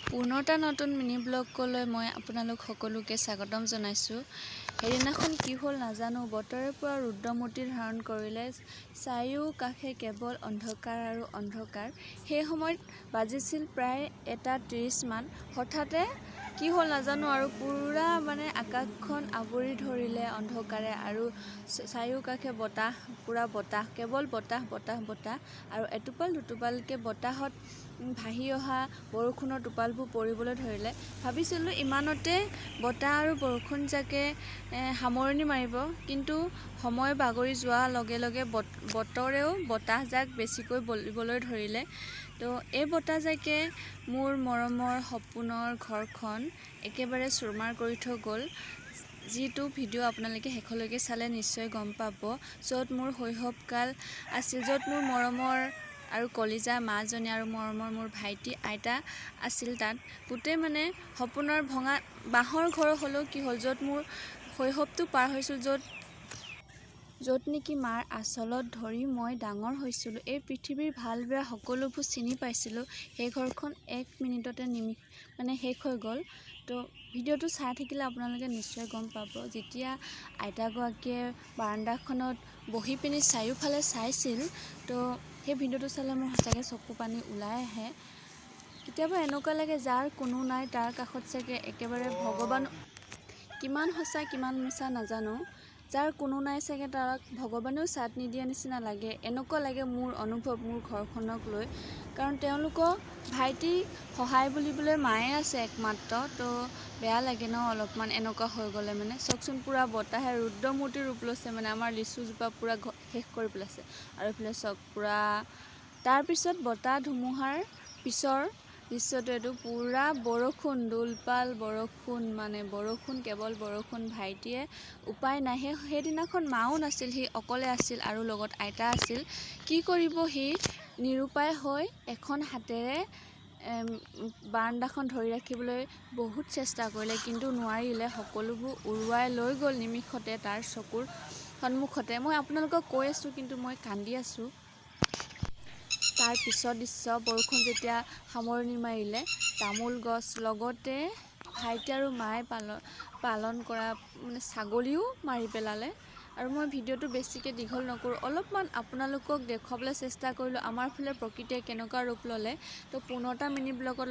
পুনৰ এটা নতুন মিনি ব্লগলৈ মই আপোনালোক সকলোকে স্বাগতম জনাইছোঁ। সেইদিনাখন কি হ'ল নাজানো, বতৰে পূৰা ৰুদ্ৰমূৰ্তি ধাৰণ কৰিলে, চাৰিওকাষে কেৱল অন্ধকাৰ আৰু অন্ধকাৰ। সেই সময়ত বাজিছিল প্ৰায় 1:30মান। হঠাতে কি হ'ল নাজানো আৰু পূৰা মানে আকাশখন আৱৰি ধৰিলে অন্ধকাৰে আৰু চাৰিওকাষে বতাহ, পূৰা বতাহ, কেৱল বতাহ বতাহ বতাহ আৰু এটোপাল দুটোপালকৈ বতাহত ভাহি অহা বৰষুণৰ টোপালবোৰ পৰিবলৈ ধৰিলে। ভাবিছিলোঁ ইমানতে বতাহ আৰু বৰষুণজাকে সামৰণি মাৰিব, কিন্তু সময় বাগৰি যোৱাৰ লগে লগে বতৰেও বতাহজাক বেছিকৈ বলিবলৈ ধৰিলে। তো এই বতাহজাকে মোৰ মৰমৰ সপোনৰ ঘৰখন একেবাৰে চুৰমাৰ কৰি থৈ গ'ল। যিটো ভিডিঅ' আপোনালোকে শেষলৈকে চালে নিশ্চয় গম পাব, য'ত মোৰ শৈশৱকাল আছিল, য'ত মোৰ মৰমৰ আৰু কলিজা মাজনী আৰু মৰমৰ মোৰ ভাইটি আইতা আছিল। তাত গোটেই মানে সপোনৰ ভঙা বাঁহৰ ঘৰ হ'লেও কি হ'ল, য'ত মোৰ শৈশৱটো পাৰ হৈছিল, য'ত নেকি মাৰ আঁচলত ধৰি মই ডাঙৰ হৈছিলোঁ, এই পৃথিৱীৰ ভাল বেয়া সকলোবোৰ চিনি পাইছিলোঁ, সেই ঘৰখন এক মিনিটতে নিমিষ মানে শেষ হৈ গ'ল। তো ভিডিঅ'টো চাই থাকিলে আপোনালোকে নিশ্চয় গম পাব, যেতিয়া আইতাগৰাকীয়ে বাৰাণ্ডাখনত বহি পিনি চাৰিওফালে চাইছিল, তো সেই ভিডিঅ'টো চালে মোৰ সঁচাকৈ চকু পানী ওলাই আহে। কেতিয়াবা এনেকুৱা লাগে যাৰ কোনো নাই তাৰ কাষত চাগে একেবাৰে ভগৱান, কিমান সঁচা কিমান মিছা নাজানো, যাৰ কোনো নাই চাগে তাক ভগৱানেও চাট নিদিয়া নিচিনা লাগে, এনেকুৱা লাগে মোৰ অনুভৱ মোৰ ঘৰখনক লৈ। কাৰণ তেওঁলোকৰ ভাইটি সহায় বুলিবলৈ মায়ে আছে একমাত্ৰ, তো বেয়া লাগে ন অলপমান এনেকুৱা হৈ গ'লে। মানে চাওকচোন পূৰা বতাহে ৰুদ্ৰমূৰ্তি ৰূপ লৈছে, মানে আমাৰ লিচুজোপা পূৰা শেষ কৰি পেলাইছে। আৰু এইফালে চাওক পূৰা, তাৰপিছত বতাহ ধুমুহাৰ পিছৰ দৃশ্যটো এইটো, পূৰা বৰষুণ, দোলপাল বৰষুণ, মানে বৰষুণ কেৱল বৰষুণ। ভাইটিয়ে উপায় নাই, সেইদিনাখন মাও নাছিল, সি অকলে আছিল আৰু লগত আইতা আছিল। কি কৰিব সি নিৰুপায় হৈ এখন হাতেৰে বাৰাণ্ডাখন ধৰি ৰাখিবলৈ বহুত চেষ্টা কৰিলে, কিন্তু নোৱাৰিলে। সকলোবোৰ উৰুৱাই লৈ গ'ল নিমিষতে তাৰ চকুৰ সন্মুখতে। মই আপোনালোকক কৈ আছোঁ কিন্তু মই কান্দি আছোঁ। তাৰ পিছৰ দৃশ্য, বৰষুণ যেতিয়া সামৰণি মাৰিলে, তামোল গছ লগতে ভাইটি আৰু মায়ে পালন কৰা মানে ছাগলীও মাৰি পেলালে। আৰু মই ভিডিঅ'টো বেছিকৈ দীঘল নকৰোঁ, অলপমান আপোনালোকক দেখুৱাবলৈ চেষ্টা কৰিলোঁ আমাৰ ফালে প্ৰকৃতিয়ে কেনেকুৱা ৰূপ ল'লে। তো 15টা মিনি ব্লগত